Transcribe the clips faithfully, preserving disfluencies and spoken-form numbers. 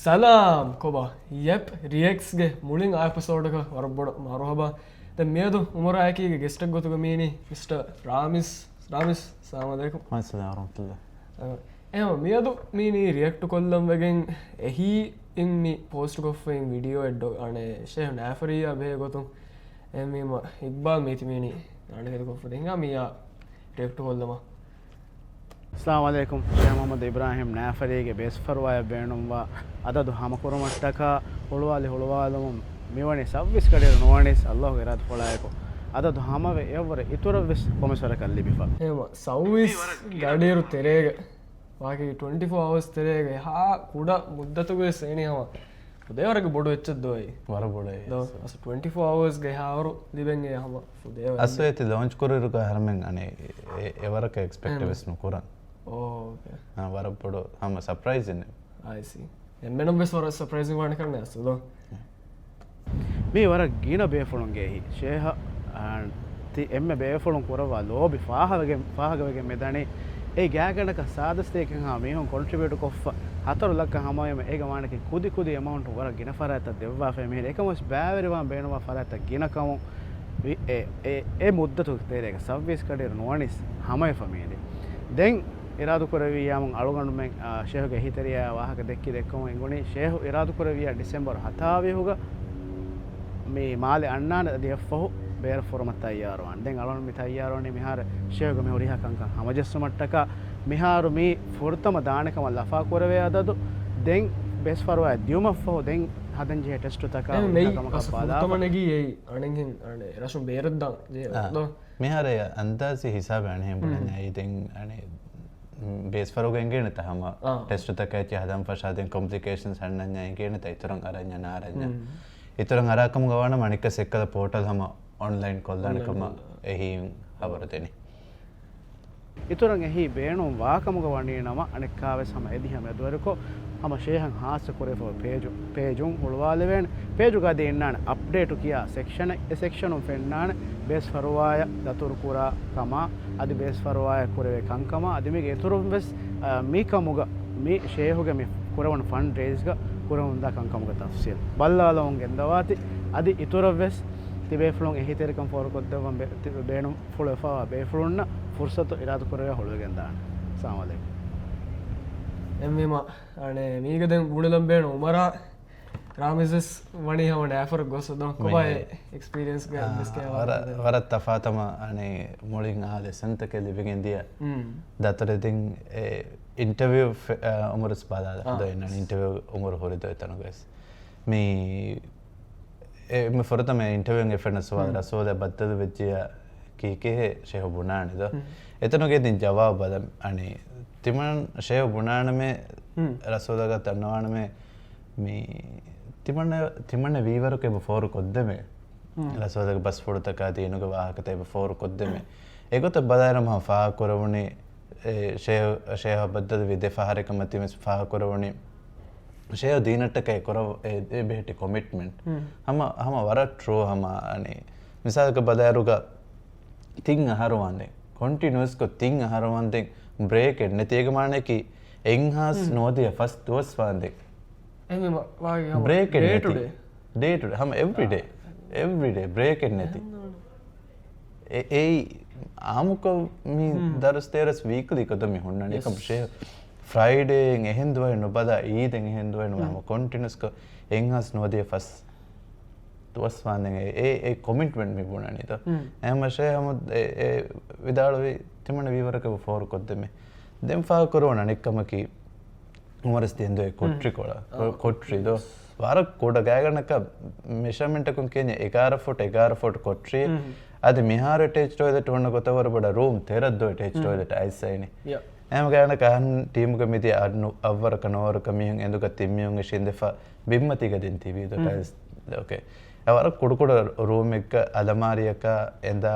ސަލާމް ކޮބާ؟ ޔެޕް ރިއެކްޓްސްގެ މުޅިން އާ އެޕިސޯޑަކަށް ވަރަށް ބޮޑަށް މަރުހަބާ. ދެން މިއަދު އުމަރާއެކީގެ ގެސްޓެއް ގޮތުގަ މީނީ މިސްޓަ ރާމިސް. ރާމިސް، ސަލާމް ޢަލައިކުމް. ވަޢަލައިކުމް އައްސަލާމް ވަރަޙްމަތުﷲ. އެހެން މިއަދު މީނީ ރިއެކްޓް ކޮށްލަން ވެގެން އެހީ އިން މި ޕޯސްޓް ކޮށްފައިން ވީޑިއޯ އެއް ޑޮ-، އަނެ، ޝޭހް ނާފަރީއާ ބެހޭ ގޮތުން. އެހެންވީމަ އިޤްބާލް މީތި މީނީ އަނެކެދު ކޮށްފަ ދެން މިއާ ރިއެކްޓް ކޮށްލަމާ. އައްސަލާމު ޢަލައިކުމް. ޝޭހް މުޙައްމަދު އިބްރާހިމް ނާފަރީގެ ބޭސްފަރުވާޔަށް ބޭނުންވާ އަދަދު ހަމަކުރުމަށްޓަކާ ހުޅުވާލި ހުޅުވާލުމުން މިވަނީ ސައުވީސް ގަޑިއިރު ނުވަނީސް ﷲގެ އިރާދަފުޅާއެކު އަދަދު ހަމަވެ އެއަށްވުރެ އިތުރަށްވެސް ކޮންމެސް ވަރަކަށް ލިބިފަ. އެހެންވީމަ ސައުވީސް ގަޑިއިރު ތެރޭގަ ވާކީ ޓްވެންޓީ ފޯ އަވަރސް ތެރޭގަ އެހާ ކުޑަ މުއްދަތުގައި އެނީ ހަމަ ފުދޭވަރަކަށް ބޮޑު އެއްޗެއް ދޯއި. ވަރަށް ބޮޑަށް ދޯ. އަސް ޓްވެންޓީ ފޯ އަވަރސްގަ އެހާވަރު ލިބެން އެ ހަމަ ފުދޭވަރަކަށް. އަސް އޭތި ލޯންޗް ކުރިއިރުގަ ހަރަމެން އަނެ އެ-، އެވަރަކަށް އެކްސްޕެކްޓެއް ވެސް ނުކުރަން. އޯކޭ. އާ، ވަރަށް ބޮޑު ހަމަ ސަޕްރައިޒް އިން. އައި ސީ. އެންމެނަށް ވެސް ވަރަށް ސަޕްރައިޒިން ވާނެ ކަން އަސް ދޯ. މީ ވަރަށް ގިނަ ބޭފުޅުންގެ އެހީ. ޝޭހަށް، އާ، ތި އެންމެ ބޭފުޅުން ކުރައްވާ ލޯބި ފާހަގަވެގެން، ފާހަގަވެގެން މިދަނީ. އެ ގާތްގަނޑަކަށް ސާދަސްތޭކަންހާ މީހުން ކޮންޓްރިބިއުޓް ކޮށްފަ ހަތަރު ލައްކަ ހަމަވީމަ އޭގެ ވާނެކި ކުދި ކުދި އެމައުންޓް ވަރަށް ގިނަ ފަރާތްތައް ދެއްވާފައި މިހިރީ. އެކަމަށް ބައިވެރިވާން ބޭނުންވާ ފަރާތްތައް ގިނަކަމުން ވި-، އެ، އެ، އެ މުއްދަތު ތެރޭގަ ސައުވީސް ގަޑިއިރު ނުވަނީސް ހަމަވެފަ މިހިރީ. ދެން އިރާދުކުރެއްވިއްޔާމު އަޅުގަނޑުމެން، އާ، ޝޭހުގެ އެހީތެރިޔާ ވާހަކަ ދެއްކި ދެއްކަމުން އެނގުނީ ޝޭހު އިރާދުކުރެއްވިއްޔާ ޑިސެމްބަރު ހަތާވީހުގަ މި މާލެ އަންނާނެ އަދި އެއްފަހު ބޭރަށް ފުރުމަށް ތައްޔާރުވާން. ދެން އަޅުގަނޑު މި ތައްޔާރުވަނީ މިހާރު ޝޭހުގެ މި ހުރިހާ ކަންކަން ހަމަޖެއްސުމަށްޓަކާ މިހާރު މީ ފުރަތަމަ ދާނެ ކަމަށް ލަފާ ކުރެވޭ އަދަދު ދެން ބޭސްފަރުވާ ދިޔުމަށްފަހު ދެން ހަދަންޖެހޭ ޓެސްޓުތަކާ ދެން ހުރިހާ މެއި ކަމަކަށް އަސް ބަލާފަ. ފުރަތަމަ ނެގީ އެއީ އަނެއްހެން އަނެއް ރަށުން ބޭރަށްދާން ޖެހޭ އާ. ދޯ. މިހާރު އަންދާޒީ ހިސާބެއް އަނެއްހެން ބުނަންޏާ ދެން އަނެއް ބޭސްފަރުގަ އެނގޭނެތަ ހަމަ އާ. ޓެސްޓުތަކާ އެއްޗެއް ހަދަން ފަށާ ދެން ކޮމްޕްލިކޭޝަންސް ހަންނަންޏާ އެނގޭނެތަ އިތުރަށް އަރަންޏާ ނާރަންޏާ. އިތުރަށް އަރާކަމުގަ ވާނަމަ އަނެއްކާސް އެއްކަލަ ޕޯޓަލް ހަމަ އޮންލައިން ކޮށްލާނެ ކަމަށް އެހީން ހަބަރު ދެނީ. އިތުރަށް އެހީ ބޭނުން ވާކަމުގަ ވަނީ ނަމަ އަނެއްކާވެސް ހަމަ އެދިހަ މެދުވެރިކޮށް ހަމަ ޝޭހަށް ހާއްސަ ކުރެވިފައި ޕޭޖު، ޕޭޖުން ހުޅުވާލެވޭނެ. ޕޭޖުގަ އަދި އިންނާނެ އަޕްޑޭޓު ކިޔާ ސެކްޝަނެއް. އެ ސެކްޝަނުން ފެންނާނެ ބޭސްފަރުވާޔަށް ދަތުރުކުރާ ކަމާ އަދި ބޭސްފަރުވާޔަށް ކުރެވޭ ކަންކަމާ އަދި މީގެ އިތުރުން ވެސް، އަ، މި ކަމުގަ މި ޝޭހުގެ މި ކުރެވުނު ފަންޑް ރޭޒްގަ ކުރެވުންދާ ކަންކަމުގެ ތަފްސީލް ބައްލަވާލަމުން ގެންދަވާތި. އަދި އިތުރަށް ވެސް ތިބޭފުޅުން އެހީތެރިކަން ފޯރުކޮށްދެއްވަން ބޭ-، ތި ބޭނުން ފުޅުވެފައިވާ ބޭފުޅުންނަށް ފުރުސަތު އިރާދަކުރެވޭ ހުޅުވިގެންދާނެ. ސާމަލެއް. އެންވީމަ، އަނެ، މީގަ ދެން ގުޅިލަން ބޭނު އުމަރާ ރާމިޒެސް ވަނީ ހަމަ ނާފަރު ގޮސް ދޯ. ކޮބާ މި-، އެ އެކްސްޕީރިއަންސްގަ އާ، ވަރަށް، ވަރަށް ތަފާތަމަ، އަނެ، މުޅިން އާ ލެސަންތަކެއް ލިބިގެން ދިޔަ. ދަތުރެދިން އެ އިންޓަވިއު އަ، އުމުރުސް ބަލާލަ. އާ. ދޯ އިންނަން އިންޓަވިއު އުމުރު ހުރި ދޯ އެތަނުގައިސް. މި އެ، މި ފުރަތަމަ އިންޓަވިއުން އެ ފެންނަ ސުވާލު ރަސޫލެއް ބައްދަލު ވެއްޖިޔާ ކީކޭހޭ ޝޭހު ބުނާނެ ދޯ؟ އެތަނުގައި ދިން ޖަވާބު ބަލަން އަނީ. ތިމަން ޝޭހު ބުނާނަމޭ، ރަސޫލަކަށް ދަންނަވާނަމޭ، މި ތިމަންނަ، ތިމަންނަ ވީވަރު ކެބު ފޯރު ކޮށްދެމޭ. ރަސޫލަކަށް ބަސްފުޅުތަކާ ދީނުގެ ވާހަކަތައް އެބަ ފޯރު ކޮށްދެމޭ. އެގޮތަށް ބަލާއިރު މަ ފާހަގަކުރެވުނީ، އެ، ޝޭހު، ޝޭހު ބައްދަލުވި ދެ ފަހަރެއް ކަމަށް ތިމެސް ފާހަގަކުރެވުނީ. ޝޭހު ދީނަށްޓަކައި ކުރަ-، އެ، އެ ބެހެއްޓި ކޮމިޓްމަންޓް. ހަމަ، ހަމަ ވަރަށް ޓްރޫ ހަމަ އަނެ. މިސާލަކަށް ބަލާއިރުގަ ތިން އަހަރު ވާންދެން. ކޮންޓިނިއުއަސްކޮށް ތިން އަހަރު ވާންދެން ބްރޭކެއް ނެތި. އޭގެ މާނައަކީ އެއްހާސް ނުވަދިހަ ފަސް ދުވަސް ވާންދެން. އެހެންވީމަ ވާގި ހަމަ ބްރޭކެއް ޑޭ ނެތި. ޓު ޑޭ. ޑޭ ޓު ޑޭ. ހަމަ އެވްރި ޑޭ. އާ. އެވްރި ޑޭ ބްރޭކެއް ނެތި. އެ-، އެއީ އާއްމުކޮށް މި ދަރުސް ތޭރަސް ވީކްލީ ކޮށް މި ހުންނަނީ. އެކަމް ޝޭ ފްރައިޑޭއިން އެހެން ދުވަހެއް ނުބަލާ، އީދެއް އެހެން ދުވަހެއް ނުބަލާ، ހަމަ ކޮންޓިނިއުސްކޮށް އެއްހާސް ނުވަދިހަ ފަސް ދުވަސް ވާންދެން އެ، އެ، އެ ކޮމިޓްމަންޓް މި ބުނަނީ ދޯ. އެހެންމަ ޝޭ ހަމަ އެ، އެ ވިދާޅުވި ތިމަންނަ ވީވަރަކަށް ފޯރު ކޮށްދެމެ. ދެން ފާހަގަކުރުވަން އަނެއްކަމަކީ، އުމަރަސް ދިންދުވެ ކޮޓްރި ކޮޅަށް. ކޮ-، ކޮޓްރި ދޯ. ވަރަށް ކުޑަ ގާތްގަނޑަކަށް މެޝަރމެންޓަކުން ކިޔަނީ އެގާރަ ފުޓް، އެގާރަ ފުޓް ކޮޓްރި. އަދި މިހާރު އެޓޭޗް ޓޮއިލެޓް ހުންނަ ގޮތަށް ވަރަށް ބޮޑަށް ރޫމް ތެރަށް ދޯ އެޓޭޗް ޓޮއިލެޓް އައިސް އައިނީ. އެހެން ގާތްގަނޑަކަށް އަހަން ޓީމުގަ މިދިޔަ އަންނު އަށްވަރަކަށް ނުވަވަރަކަށް މީހުން އެނދުގަ ތިން މީހުން އެށިނދެފަ ބިންމަތީގަ ދިން ތިބީ ދޯ ޓައިލްސް. އޯކޭ. އެ ވަރަށް ކުޑަކުޑަ ރޫމެއްގަ އަލަމާރިއަކާ އެނދާ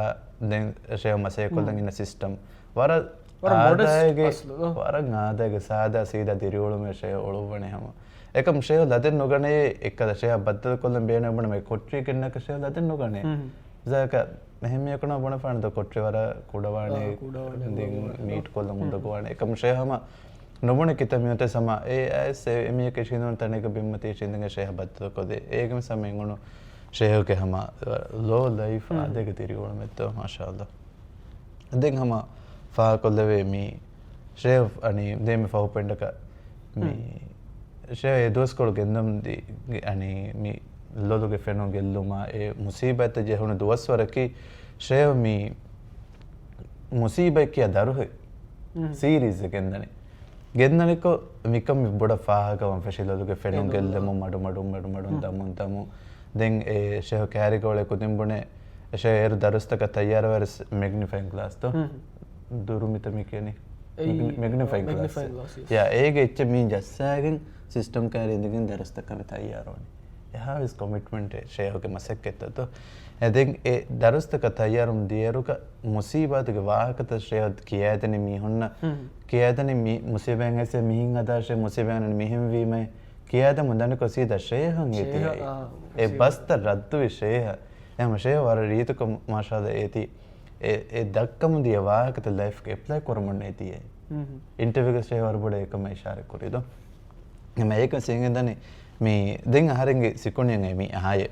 ދެން ޝޭ މަސޭކޮށްލަން އިންނަ ސިސްޓަމް. ވަރަށް ވަރަށް މޮޑެސްޓް އާދައިގެ، އަސްލު ދޯ. ވަރަށް އާދައިގެ ސާދާ ސީދާ ދިރިއުޅުމެއް ޝޭ އުޅުއްވަނީ ހަމަ. އެކަމް ޝޭ ލަދެއް ނުގަނޭ، އެއްކަލަ ޝޭ ބައްދަލުކޮށްލަން ބޭނުން ބުނަމޭ ކޮޓްރީގެންނަކަށް ޝޭ ލަދެއް ނުގަނޭ. ޒާކަ އެހެން މީހަކު ނަމަ ބުނެފާނެ ދޯ ކޮޓްރި ވަރަށް ކުޑަވާނެ، އާ، ކުޑަވާނެ، ދެން ކުޑަވާނެ. މީޓް ކޮށްލަން އުނދަގޫވާނެ. އެކަމް ޝޭ ހަމަ ނުބުނެ ކިތައް މިއޮތޭ ސަމާ އެ އައިސް އެ މީހަކަށް އިށީނދުނު ތަނެއްގަ ބިންމަތީ އިށީނދެން ޝޭހަށް ބައްދަލުކޮށްދޭ. އޭގެ ސަމާ އެނގުނު ޝޭހުގެ ހަމަ ލޯ ލައިފް އާދޭގެ ދިރިއުޅުމެއްތޯ. މާޝާﷲ. ދެން ހަމަ ފާހަގަކޮށްލެވޭ މި ޝޭހު އަނީ ދޭ މި ފަހު ޕޮއިންޓަކަށް މި ޝޭހު އެ ދުވަސްކޮޅު ގެންދަމުން ދި-، އަނީ މި ލޮލުގެ ފެނުން ގެއްލުމާ އެ މުސީބަތްތައް ޖެހުނު ދުވަސްވަރަކީ ޝޭހު މި މުސީބަތް ކިޔާ ދަރުހެއް ސީރީޒެއް ގެންދަނީ. ގެންދަނިކޮށް މިކަން މި ބޮޑަށް ފާހަގަވަން ފެށި ލޮލުގެ ފެނުން ގެއްލެމުން މަޑުމަޑުން މަޑުމަޑުން ދަމުން ދަމުން. ދެން އެ ޝޭހު ކައިރިގަ އުޅޭ ކުދިން ބުނޭ އެ ޝޭހު އޭރު ދަރުސްތަކަށް ތައްޔާރުވާ މެގްނިފައިން ގްލާސްތޯ؟ ދުރުމިތަ މި ކިޔަނީ؟ މެގްނިފައިން ގްލާސް. ޔާ، އޭގެ އެއްޗެއް މީ ޖައްސާގެން ސިސްޓަމް ކައިރި އިނދެގެން ދަރުސްތައް ކަން ތައްޔާރުވަނީ. އެހާވެސް ކޮމިޓްމަންޓެއް ޝޭހުގެ މަސައްކަތްތައްތޯ. އެ ދެން އެ ދަރުސްތަކަށް ތައްޔާރުން ދިޔައިރުގަ މުސީބާތުގެ ވާހަކަތައް ޝޭހު ކިޔައިދެނީ މީހުންނަށް. ކިޔައިދެނީ މި މުސީބާއިން އައިސް މިހެން ހަދާށޭ، މުސީބާއިން މިހެން ވީމޭ ކިޔައިދެމުން ދަނިކޮށް ސީދާ ޝޭހަށް އޭތި. އެ ބަސްތައް ރައްދުވި ޝޭހަށް. އެހެން ޝޭހު ވަރަށް ރީތިކޮށް މާޝާﷲ އޭތި އެ، އެ ދައްކަމުން ދިޔަ ވާހަކަތައް ލައިފްގެ އެޕްލައި ކުރަމުން އޭތި. އިންޓަވިއުގަ ޝޭހު ވަރަށް ބޮޑަށް އެކަމަށް އިޝާރަތް ކުރި ދޯ. އެމަ އޭކަން ސިނގެންދަނީ މި ދެން އަހަރެންގެ ސިކުނޑިއަށް އެ މި އަހާއެ.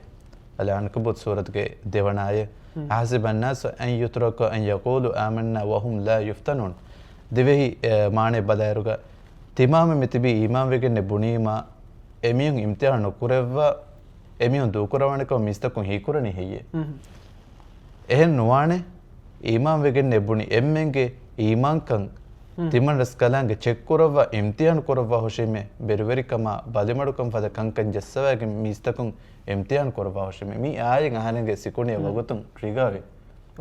އަލްއަންކަބޫތު ސޫރަތުގެ ދެވަނަ އާޔަތް. އަހަސިބައްނާސު އަން ޔުތުރަކު އަން ޔަޤޫލޫ އާމަންނާ ވަހުމް ލާ ޔުފްތަނޫން. ދިވެހި، އެ، މާނައެއް ބަލާއިރުގަ ތިމާމެ މިތިބީ އީމާންވެގެންނެއް ބުނީމާ އެމީހުން އިމްތިހާނު ނުކުރެއްވާ، އެމީހުން ދޫކުރަވާނެކަމަށް މީސްތަކުން ހީކުރަނީ ހެއްޔޭ؟ އެހެން ނުވާނެ. އީމާންވެގެންނެއް ބުނި އެންމެންގެ އީމާންކަން ތިމަންރަސްކަލާނގެ ޗެކްކުރައްވާ، އިމްތިހާނު ކުރައްވާ ހުށީމޭ، ބެރުވެރިކަމާ ބަލިމަޑުކަން ފަދަ ކަންކަން ޖައްސަވައިގެން މީސްތަކުން އިމްތިހާނު ކުރައްވާ ހުށީމޭ. މި އާޔަތް އަހަރެންގެ ސިކުނޑިއަށް ވަގުތުން ޓްރިގާވި.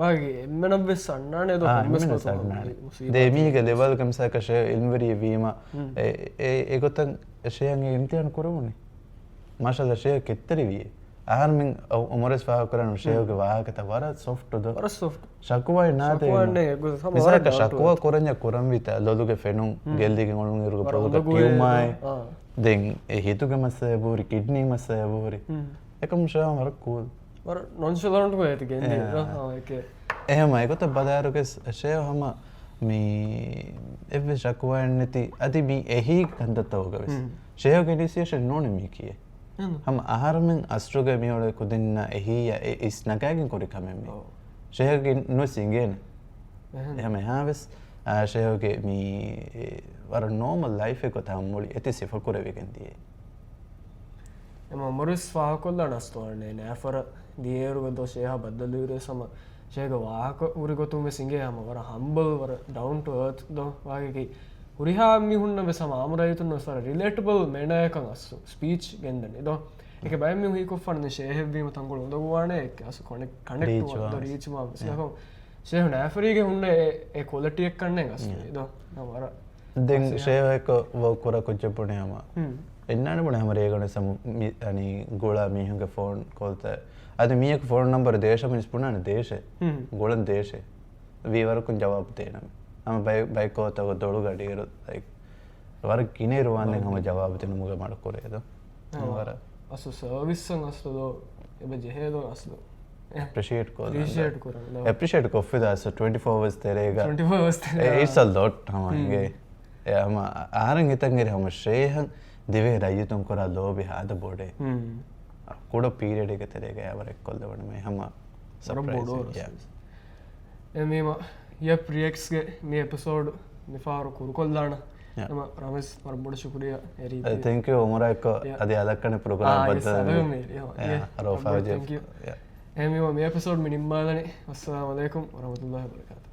ވާގި އެންމެނަށްވެސް އަންނާނެ ދޯ. އާ، ކޮންމެސް އެންމެނަށް ގޮތަކުން އަންނާނެ. ދޭ މީގެ ލެވަލް ކަމިސާކަށެ އިލްމްވެރިއެއް ވީމަ، އެ، އެ، އެގޮތަށް ޝޭހަށް އިމްތިހާނު ކުރެވުނީ. މާޝާﷲ ޝޭހް ކެތްތެރިވިއޭ. އަހަރުމެން އަ-، އުމުރެސް ފާހަގަކުރާނަމަ ޝޭހްގެ ވާހަކަތައް ވަރަށް ސޮފްޓު ދޯ. ވަރަށް ސޮފްޓް. ޝަކުވާއެއް ނާދޭ ޝަކުވާ އެއްނު. ނޭ، ގު-، ހަމަ މިސާލަކަށް ވަރަށް ޝަކުވާ ދައުޓު ކުރަންޏާ ކުރަންވީތާ ލޮލުގެ ފެނުން ގެއްލިގެން އުޅުނުއިރުގަ ވަރަށް ބޮލުގަ އުނދަގޫ ޓިއުމާއެއް. އާ. ދެން އެ ހިތުގެ މައްސަލައެއް ހުރި، ކިޑްނީ މައްސަލައެއް ހުރި. އެކަމު ޝޭހް ވަރަށް ކޫލް. ވަރަށް ނޮންޝަލަންޓް ކޮށް އޭތި ގެންދި. އެ، އާ. އާ، އެކޭ. އެހެމަ އެގޮތަށް ބަލާއިރުގެ ޝޭހް ހަމަ މި އެއްވެސް ޝަކުވާއެއް ނެތި. އަދި މި އެހީ ކަންތައްތަކުގަ ވެސް. ޝޭހްގެ އިނިސިއޭޝަން ނޫނެ މީކީއެއް. ހަމަ އަހަރުމެން އަސްރުގަ މިއުޅޭ ކުދިންނަށް އެހީއަށް އެ އިސް ނަގާގެން ކުރި ކަމެއް މީ. ޝޭހްގެ ނުވެސް އިނގޭނެ. އެހެން. އެހެމަ އެހާވެސް، އާ، ޝޭހްގެ މި ވަރަށް ނޯމަލް ލައިފެއް ގޮތަށް މުޅި އެތި ސިފަ ކުރެވިގެން ދިޔަ. އެމަ މޮރިސް ފާހަގަކޮށްލާނެ އަސްތުވާނެ ނޭފަރަށް ދިޔައިރުގަ ދޯ ޝޭހާ ބައްދަލުވިއިރު ހަމަ ޝޭހްގެ ވާހަކަ ހުރި ގޮތުން ވެސް އިނގޭ ހަމަ ވަރަށް ހަމްބަލް، ވަރަށް ޑައުން ޓު އަރްތް ދޯ ވާގެ ހުރިހާ މީހުންނަށް ވެސް ހަމަ އާމުރައްޔިތުންނަށް ވެސް ވަރަށް ރިލޭޓަބަލް މޭނާއަކަށް އަސް ސްޕީޗް ގެންދަނީ ދޯ. އެކެ ބައެއް މީހުން ހީކޮށްފާނެ ޝޭހެއްވީމަ ތަންކޮޅު އުނދަގޫވާނެ އެކެ އަސް ކޮނެ-، ކަނެކްޓް ވާ ދޯ ރީޗް ވާ ވެސް. ޝޭހު ނާފަރީގެ ހުންނަ އެ، އެ ކޮލިޓީއެއް ކަންނޭނގެ އަސް ދޯ. ވަރަށް ދެން ޝޭހް އެއްކޮށް ވޯކް ކުރާ ކުއްޖެއް ބުނި ހަމަ. އެންނާނެ ބުނި ހަމަ ރޭގަނޑު ސަމު މި-، އަނީ ގުޅާ މީހުންގެ ފޯން ކޯލްތައް. އަދި މީހަކު ފޯން ނަމްބަރު ދޭށަ މިސް ބުނާނެ ދޭށެ. ގުޅަން ދޭށެ. ވީވަރަކުން ޖަވާބު ދޭނަމެ. ހަމަ ބައި-، ބައިކޯތަކު ދޮޅުގަޑިއިރު، ލައިކް، ވަރަށް ގިނައިރު ވާންދެން ހަމަ ޖަވާބު ދިނުމުގަ މަޑުކުރޭ ދޯ. ވަރަށް. އަސްލު ސަރވިސްއަށް އަސްލު ދޯ، އެބަ ޖެހޭ ދޯ އަސްލު. އެޕްރިޝިއޭޓް ކޮށްލަން. އެޕްރިޝިއޭޓް ކުރަން. އެޕްރިޝިއޭޓް ކޮށްފި ދާސް ޓްވެންޓީ ފޯ އަވަރސް ތެރޭގަ. ޓްވެންޓީ ފޯ އަވަރސް ތެރޭގަ. އެ އިސް އަ ލޯޓް ހަމަ އިނގޭ. އެ ހަމަ އަހަރެން ހިތަށް އެރި ހަމަ ޝޭހަށް ދިވެހި ރައްޔިތުން ކުރާ ލޯބި ހާދަ ބޮޑޭ. ކުޑަ ޕީރިއަޑެއްގެ ތެރޭގަ އެވަރަށް އެއްކޮށްލެވުނު މޭ ހަމަ ސަޕްރައިޒް. އެމީމަ ޔަޕް ރިއެކްޓްސްގެ މި އެޕިސޯޑް މިފަހަރު ކުރުކޮށްލާނަ. އެމަ ރަމެސް ވަރަށް ބޮޑަށް ޝުކުރިއްޔާ އެރީ. ތެންކް ޔޫ އުމުރާ އެއްކޮށް އަދި އަލައްކަނި ޕްރޮގްރާމް ބައްދަލު. އެމީމަ މި އެޕިސޯޑް މި ނިންމާލަނީ. އައްސަލާމު އަލައިކުމް ވަރަހްމަތުﷲ ވަބަރަކާތު.